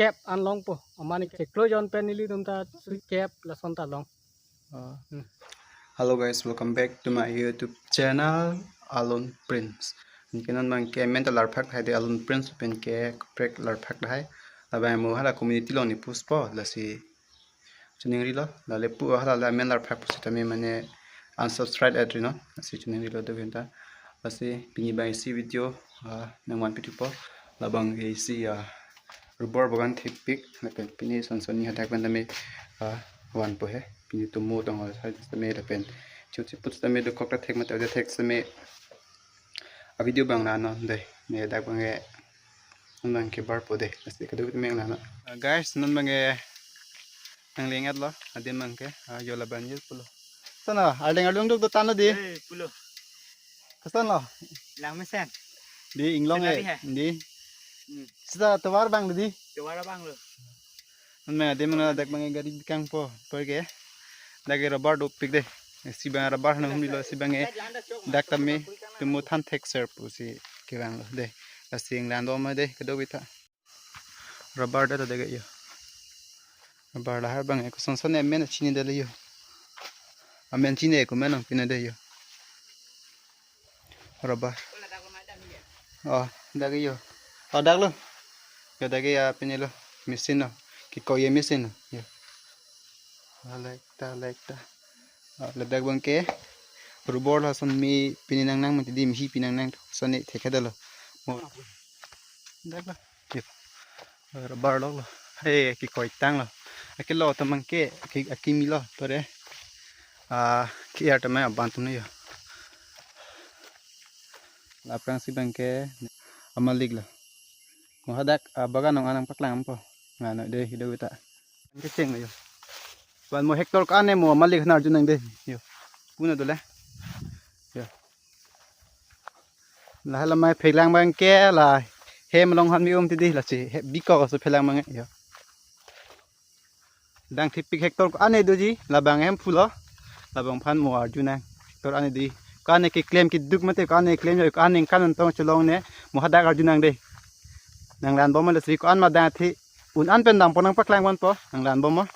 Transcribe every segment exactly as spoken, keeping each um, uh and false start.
Kep an longpo, amat ne chiklo jon pen nelitum ta suri kep lason ta long. Oh. Hmm. Hello guys, welcome back to my YouTube channel, Alon Prince. Anke non abangke amen ta larphak tahai dei, Alon Prince pen ke kaprek larphak tahai. Labang mo hala community along ne post po, lasi chiningrilo, la lapu hala la amen larphak pusitame mane unsubscribe at rino, lasi chiningrilo do genta. Lasi pini abang isi video, ah, nangvan pithupo. Labang isi, ah, rubber bagan thepik, lapen pini son son ni hadak pen tame, ah, vanpo he. Pini tumo tong ho sai tame lapen chuchi put tame dokok ta thek mate thek tame. A video abang la non dei, ne dak abangke non abangke barpo dei, lasi kadokave meng la non. Ah, guys, non abangke nangli ngat lo, adim abangke, ah, yo laban yo pulo. Sana, ardeng ardung duk do tano di. Eh, pulo. Koson lo? Lang mesen. Di inglong. Sana eh, di he? Di. Hmm. Sita tovar abang di. Tovar abang lo. Non abang adim abang dak abangke gari bikangpo, perke. Dak ke rubber dopik dei. Si abang rubber nang humilo, si abangke dak tame tumo than thek ser pusi kevang lo dei. Lasi inglan do ma dei, kadokave ta. Rubber dak ta dege yo. Rubber lahai abangke koson son amen chinidetlo yo. Amen chini ko amen nangpinede yo. Rubber. Oh, dak yo. Oh, dak lo. Yo dak ya pini lo. Machine lo. Kikoye machine lo. Yo. Ah, lek ta, lek ta. Ah, ladak abangke rubber lason me pini nangnang mati di, me hi pini nangnang, sone thekhe dolo. Mo. Dak lo. Yep. Rubber lo lo. He, kikoi tang lo. Akilo ta abangke, aki, akimi lo, pare. Ah, ki er ta abang aban atum ne yo. Laprang si abangke amalik lo. Mo hadak, ah, bagan nong anang paklang po. Nga no dei, hido kita. Kecheng lo yo. Van mo hectare ko-an ne mo amalik nang arju nang dei. Yo. Puna dole. Yo. Lahai lamai phelang abangke la hem along han mi um ti di, lasi he biko so phelang abang yo. Dang thepik hectare ko-an ne doji, labang hem pulo. Labang aphan mo arju nang. Hectare an ne di. Ko-an ne keklem keduk mate, ko-an ne klem yo, ko-an ne ningkan tong chelong ne, mo hadak arju nang dei. Nanglan bom ma lasi ko-an ma dang thi un an pen dampo, nangpaklang ponpo, nanglan bom ma.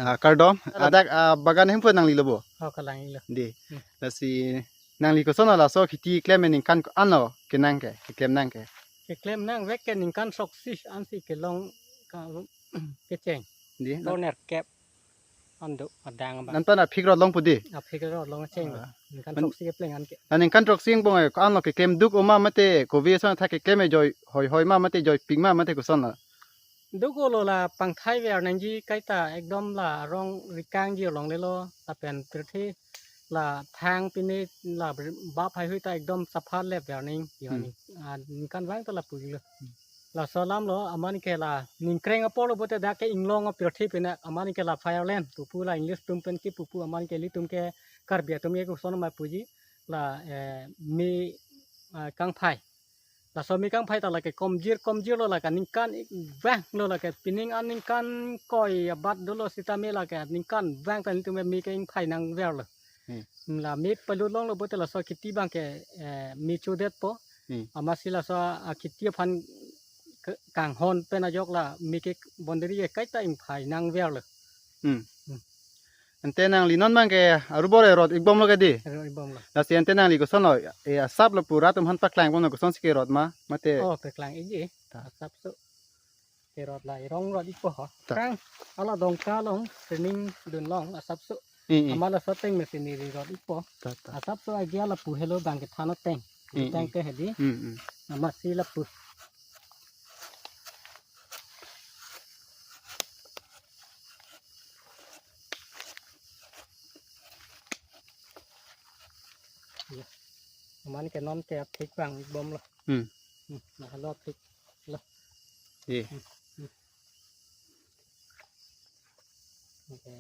Ah, kardom. Kardom. Adak, ah, bagan hem pun nanglilo bo? Oh, kalang ilo. Di. Hmm. Lasi nangli koson laso kheti klem ningkan ko-an lo kenang ke, keklem nang ke? Keklem nangvek ke ningkan throksi ansi kelong ka, kecheng. Di. Toner kep. An do adang ba. Nangphan aphik rot longpo di? Aphik rot long cheng ba. Ah. Ningkan throksi kepleng an ke. Na ningkan throksi angbong ko-an lo keklem duk oma mate kove ason athak keklem joi hoi hoi ma mate joipik ma mate koson lo? Duk olo, la pangthai ver nangji kaita ekdom la rong rikangji longlelo, lapen pirthe la thang pine la bap haihui ta ekdom sapha lep ver nang yo. Hmm. Ani. Ah, ningkan vang ta lapu lo. Laso alam lo, amat ke la ningkreng apor lo pulote dak ke inglong apirthe pine amat ke la fire lamp pupu, la English atum pen ke pupu, amat ke ilitum ke Karbi atum ke koson ma puji la, eh, me, ah, kangphai. Laso me kangphai ta lake komjir komjir lo, lake ningkan ik vang lo, lake pining aningkan koi abat dolo sitame lake ningkan vang ta nelitum me ke ingphai nangver lo. Hmm. La me palut longlo pulote laso akheti abangke, eh, me chodetpo. Hmm. Amatsi laso akheti aphan ke-, kanghon pen ajok la me ke boundary ke kaita ingphai nangver lo. Hmm. Hmm. Ante nangli non abangke arubor erot ikbomlo ke dei? Erot ikbomlo. Lasi ante nangli kosonlo, eh, asap lapu rat atum aphan paklangbomlo, kosonsi kerot ma? Mate? Oh, paklang ikji. Ta. Asapso. Kerot la irong rot ikpo ho. Ta. Kang, hala Dongka along, training dun long, asapso. Hmm, hmm. Amat laso ateng mesi neli rot ikpo. Ta, ta. Asapso agia lapu helo abangke than ateng. Hmm, hmm. Ateng ke hedi. Hmm, hmm. Amatsi lapu. Ya. Amat ke non ke aphik vang bomlo. Hmm. Hmm, na halo aphik lo. Ye. Hmm, hmm. Okay.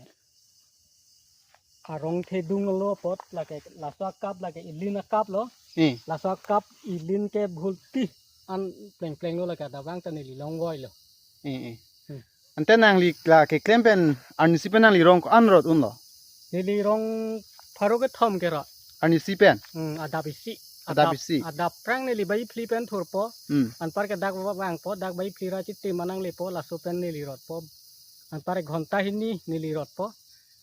Arong thedung lo apot lake laso akap lake ilin akap lo. Hmm. Laso akap ilin ke bhulti an pleng pleng lo, lake adavang ta neli longvoilo. Hmm, hmm. Hmm. Ante nangli la keklem pen arnisi pen nangli rong ko-an rot unlo? Neli rong pharo kethom kerot. Arnisi pen? Hmm, adap isi. Adap isi. Adap aphrang neli bai phli pen thurpo. Hmm. Anparke dak vangpo, dak bai phli ra chitim an nanglepo, laso pen neli rotpo. Anpar ghonta hini neli rotpo.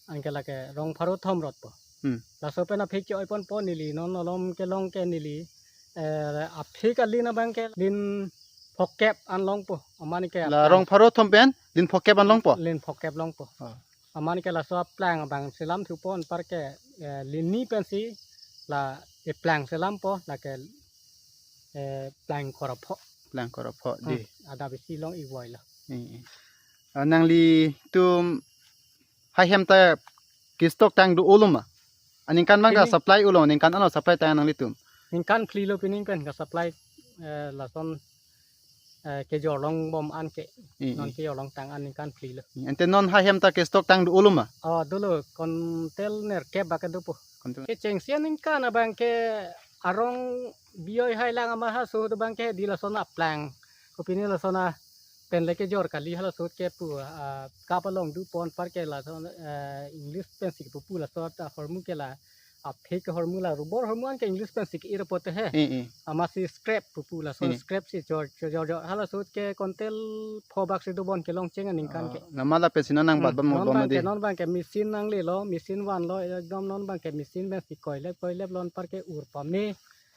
Anke lake rong pharo thom rotpo. Hmm. Laso pen aphik ke-oiponpo neli, non alom kelong ke neli, eh, aphik alin abangke lin phokep an longpo. Amat ke la aplang. Rong pharo thom pen lin phokep an longpo? Lin phokep longpo. Oh. Amat ke laso aplang abang selam thupo, anparke, eh, lin ni pensi la eplang selampo, lake, eh, plang korapho. Plang korapho, hmm, dei. Adap isi long ikvoilo. Hmm, hmm. Ah, nanglitum haihem ta ke-stock tang do-olo ma? Aningkan abang ke, pining, supply-olo, ningkan ano supply tang nanglitum? Ningkan phli lo pining pen ke-supply, eh, lason, eh, kejor longbom anke. Hmm, non, hmm, kejor longtang an ningkan phli lo. Hmm, ante non haihem ta ke-stock tang do-olo ma? Oh, dolo, kontel nerkep abang ke dopo. Kontel. Kechengsi aningkan abangke arong bioi hai lang amat halaso ahut abangke dei lason aplang. Kopine lason a pen le kejor kali halaso ahut ke pu, ah, kap along dopo, anparke lason, eh, English pensi kepu pu laso ahormu ke la aphik ahormu la rubor ahormu anke English pensi ke-ir pote he. Eh, eh. Amatsi scrap pupu lason, eh, scrap si jor, jor, jor, jor. Halaso ahut ke kontel pho bak si dobom kelong cheng aningkan ke. Ah, la amat la pensi non nang, hmm, bat bom non bom abangke, dei. Non abangke machine nanglelo, machine vanlo, ekdom non abangke machine pensi koilep, koilep lo, anparke ur pame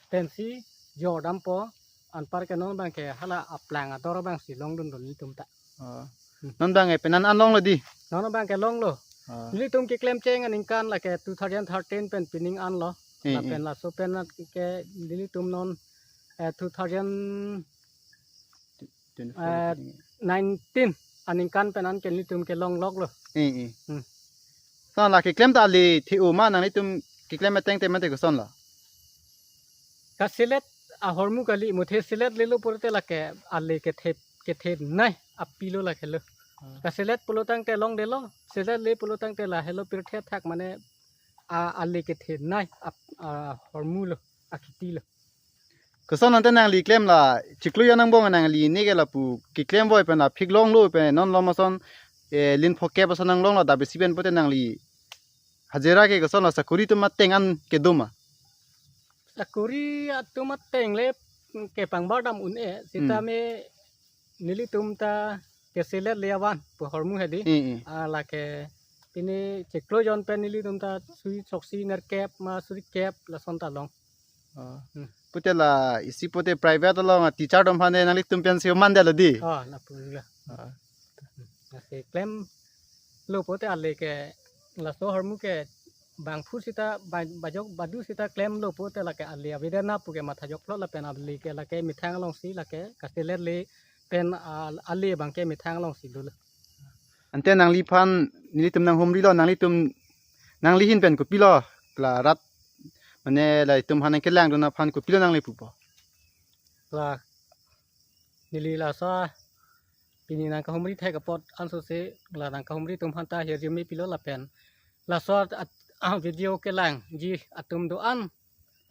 pensi jordampo, anparke non abangke hala aplang ador abangsi longdundun nelitum ta. Oh. Hmm. Non abangke penan an longlo dei? Non abangke longlo. Oh. Nelitum keklem cheng aningkan lake two thousand thirteen pen pining anlo. Eh, eh. Lapen laso pen ke nelitum non, eh, two thousand, twenty-four, eh, nineteen aningkan pen anke nelitum kelong loklo. Eh, eh. Hmm. Lason la keklem ta ale the-o ma, nanglitum keklem ateng te mate kosonlo? Kaselet ahormu kali, muthe selet lelo pulote lake ale kethe, kethenei apilo lakelo. Hmm. Kaselet pulo tangte longdelo, selet le pulo tangte la helo pirthe thak mane a, ale kethenei ap, ahormu lo, akheti lo. Koson ante nangli klem la chiklo jon angbong nangli ne ke lapu keklem voi pen la phik longlo pen non lom ason, eh, lin phokep ason nanglonglo, adap isi pen pote nangli hajira ke koson la sakori atum ateng an kedo ma? Sakori atum ateng le kepangbar dam un-e, sita, hmm, me nelitum ta keselet le avan pu ahormu hedi. Hmm, hmm. Ah, lake pini chiklo jon pen nelitum ta sui soksi nerkep ma suri kep lason ta long. Oh. Hmm. Pulote la isi pulote private along teacher atum aphan nanglitum pensi mandetlo dei? Oh, lapu lo. Oh. Hmm. Lasi klemlo pulote ale ke laso ahormu ke bangphu sita ba-, bajok badu sita klemlo pulote lake ale avedena pu ke matha joklo lapen ale ke lake methang alongsi lake kaselet le pen, ah, ale abangke methang alongsi dolo. Ante nangliphan nelitum nanghumrilo, nanglitum, nangli ahin pen kopilo la rat mane la itum aphan nangkelangdun aphan kopilo nangli pupo? La neli laso pini nangkahumri thek apot ansose la nangkahumri atum aphan ta hirjume pilo lapen laso at-, ah, video kelangji atum do-an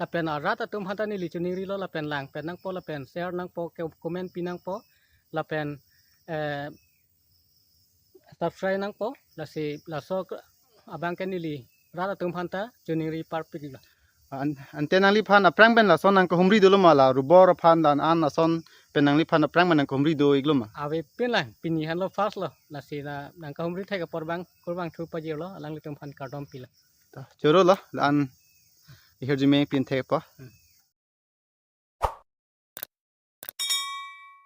lapen arat atum aphanta neli choningrilo, lapen lang pen nangpo, lapen share nangpo, ke comment pi nangpo, lapen eh, subscribe nangpo, lasi laso ke-, abang ke neli rat atum aphanta choningri parpiklo. An-, ante nangliphan aphrang pen lason nangkehumri dolo ma, la rubor aphan dan an ason pen nangliphan aphrang pen nangkehumri do-iklo ma? Avepinlang, pini henlo first lo, lasi na nangkehumri thek apor abang, kurvangthu pajirlo, alanglitum aphan kardom pilo. Ta, choro lo, la-an ihirjume pin thekpo. Hmm.